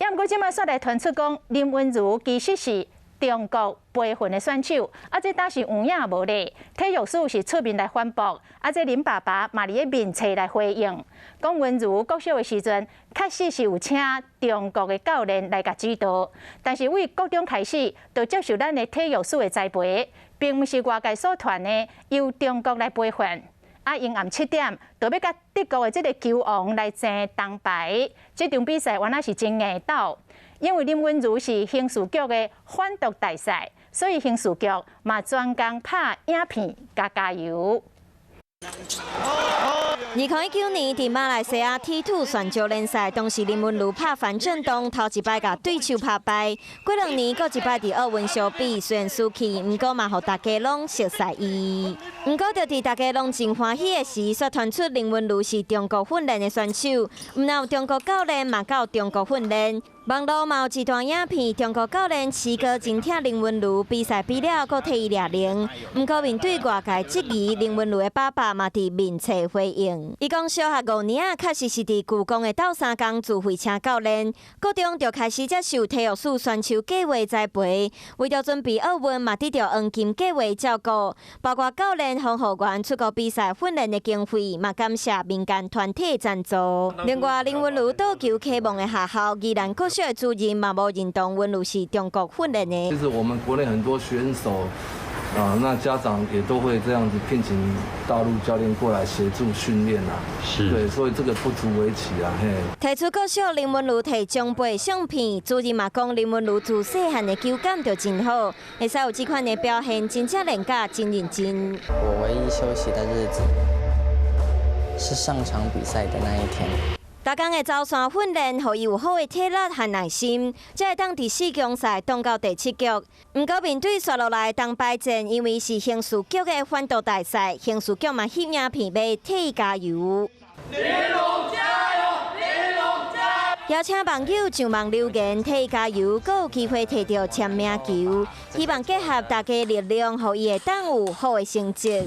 也毋過這擺煞來傳出講，林昀儒其實是中國培訓的選手，啊，這敢是有影無咧？體育署是出面來反駁，啊，這林爸爸嘛佇咧面冊來回應，講昀儒國小的時陣，確實是有請中國的教練來共指導，但是對國中開始就接受咱的體育署的栽培，並毋是外界所傳的由中國來培訓。啊，𪜶暗7點就欲佮德國的這個球王來爭銅牌，這場比賽原來是真硬鬥。因為林昀儒是刑事局的反毒大使，所以刑事局嘛專工拍影片共加油。2019年佇馬來西亞 T2 選手聯賽，當時林昀儒拍樊振東，頭一擺共對手拍敗。過2年，閣一擺佇奧運相比，雖然輸去，毋過嘛予大家攏熟似伊。毋過就佇大家攏真歡喜的時，煞傳出林昀儒是中國訓練的選手，毋但有中國教練，嘛到中國訓練。網路嘛有一段影片，中國教練齊哥真疼林昀儒，比賽比了閣替伊掠鈴。毋過面對外界質疑，林昀儒的爸爸嘛佇面冊回應。伊講小學5年仔，確實是佇故宮的鬥相共自費請教練，國中就開始接受體育署選手計劃栽培，為著準備奧運，嘛得著黃金計劃照顧，包括教練、防護員出國比賽訓練的經費，嘛感謝民間團體贊助。另外，林昀儒桌球啟蒙的學校宜蘭國小的主任嘛無認同昀儒是中國訓練的。其實我們國內很多選手啊，那家長也都會這樣子聘請大陸教練過來協助訓練啊。對，所以這個不足為奇啊。嘿。提出國小林昀儒提獎杯相片，主任嘛講林昀儒自細漢的球感就真好，會使有這款的表現，真正練甲真認真。我唯一休息的日子是上場比賽的那一天。逐工的走線訓練，予伊有好的體力和耐心，才會當佇四強賽擋到第七局。毋過面對紲落來銅牌戰，因為是刑事局的反毒大使，刑事局嘛翕影片欲替伊加油。林龍加油！林龍加油！邀請網友上網留言替伊加油，閣有機會提著簽名球，希望結合大家力量，予伊會當有好的成績。